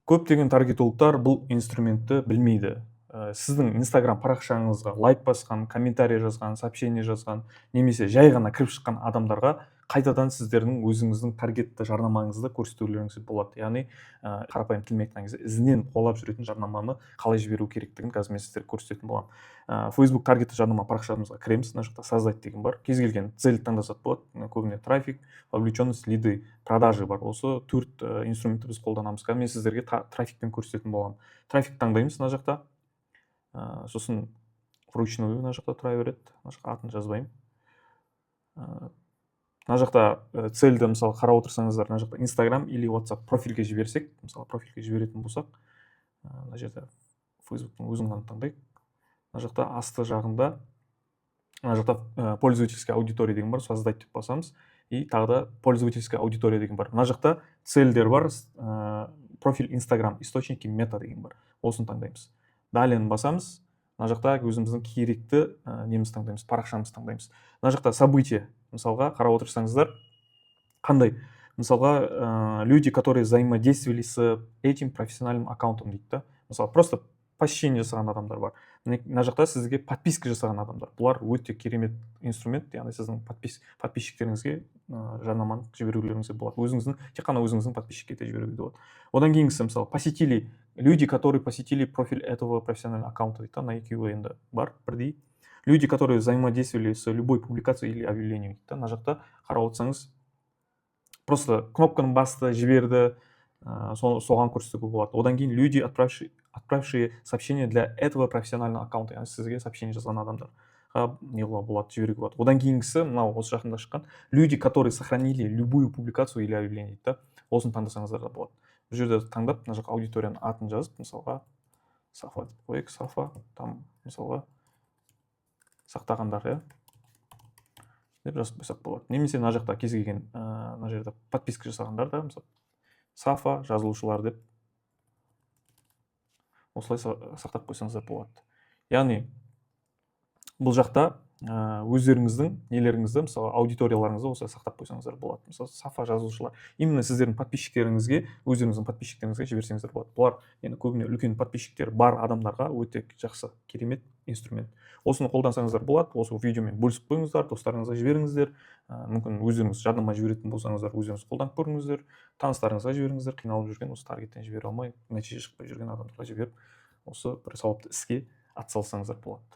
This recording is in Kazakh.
Көптеген таргетологтар бұл инструментті білмейді. Сіздің Инстаграм парақшаңызға лайк басқан, комментарий жазған, сообщение жазған немесе жай ғана кіріп шыққан адамдарға қайтадан сіздердің өзіңіздің таргетті жарнамаңызды көрсетулеріңізге болады. Яғни қарапайым тілмен айтқан кезде, ізінен қуалап жүретін жарнаманы қалай жіберу керектігін қазір мен сіздерге көрсететін боламын. Facebook таргетті жарнама парақшамызға кіреміз. Мына жақта «Создать» деген бар. Кез келген цель таңдасақ болады. Көбіне трафик, вовлеченность, лиды, продажи бар. Осы төрт инструментті біз қолданамыз. Қазір мен сіздерге трафикпен көрсететін боламын. Трафик таңдаймыз мына жақта. Сосын вручную мына жақта тұра береді, мына жаққа атын жазбаймын. Мына жақта цельді, мысалы, қарап отырсаңыздар, мына жақта Инстаграм или WhatsApp, профильге жіберсек, мысалы, профильге жіберетін болсақ, мына жерде Фейсбуктың өзін ғана таңдайық. Мына жақта асты жағында, мына жақта «Пользовательская аудитория» деген бар. «Создать» деп басамыз, и тағы да «Пользовательская аудитория» деген бар. Мына жақта цельдер бар, профиль Инстаграм, источники Мета деген бар, осыны таңдаймыз. «Далее» басамыз. Мына жақта өзіміздің керекті немізді таңдаймыз, парақшамызды таңдаймыз. Мына жақта событие, мысалға, қарап отырсаңыздар, қандай, мысалға, люди, которые взаимодействовали с этим профессиональным аккаунтом дейді да. Мысалы, просто посещение жасаған адамдар бар. Мына жақта сізге подписка жасаған адамдар. Бұлар өте керемет инструмент, яғни сіздің подписчиктеріңізге жарнаманы жіберулеріңізге болады. Өзіңіздің, тек қана өзіңіздің подписчикке де жіберуге болады. Одан кейінгісі, мысалы, посетили, люди, которые посетили профиль этого профессионального аккаунта дейді да. Мына екеуі енді бар бірдей. Люди, которые взаимодействовали с любой публикацией или объявлением дейді да. Мына жақта қарап отырсаңыз, просто кнопканы басты, жіберді, соған көрсетуге болады. Одан кейін люди, отправившие сообщение для этого профессионального аккаунта, яғни сізге сообщение жазған адамдарға не қылуға болады, жіберуге болады. Одан кейінгісі мынау осы жақында шыққан люди, которые сохранили любую публикацию или объявление дейді да. Осыны таңдасаңыздар да болады. Бұл жерде таңдап, мына жаққа аудиторияның атын жазып, мысалға, Сафа деп қояйық. Сафа там, мысалға, сақтағандар, иә, деп жазып қойсақ болады. Немесе мына жақта кез келген мына жерде подписка жасағандар да, мысалы, Сафа жазылушылар деп осылай сақтап қойсаңыздар болады. Яғни бұл жақта өздеріңіздің нелеріңізді, мысалы, аудиторияларыңызды осылай сақтап қойсаңыздар болады. Мысалы, Сафа жазылушылар, именно сіздердің подписчиктеріңізге, өздеріңіздің подписчиктеріңізге жіберсеңіздер болады. Бұлар енді көбіне үлкен подписчиктер бар адамдарға өте жақсы, керемет инструмент. Осыны қолдансаңыздар болады. Осы видеомен бөлісіп қойыңыздар, достарыңызға жіберіңіздер. Мүмкін, өздеріңіз жарнама жіберетін болсаңыздар, өздеріңіз қолданып көріңіздер, таныстарыңызға жіберіңіздер. Қиналып жүрген, осы таргеттен жібере алмай, нәтиже шықпай жүрген адамдарға жіберіп, осы бір сауапты іске атсалыссаңыздар болады.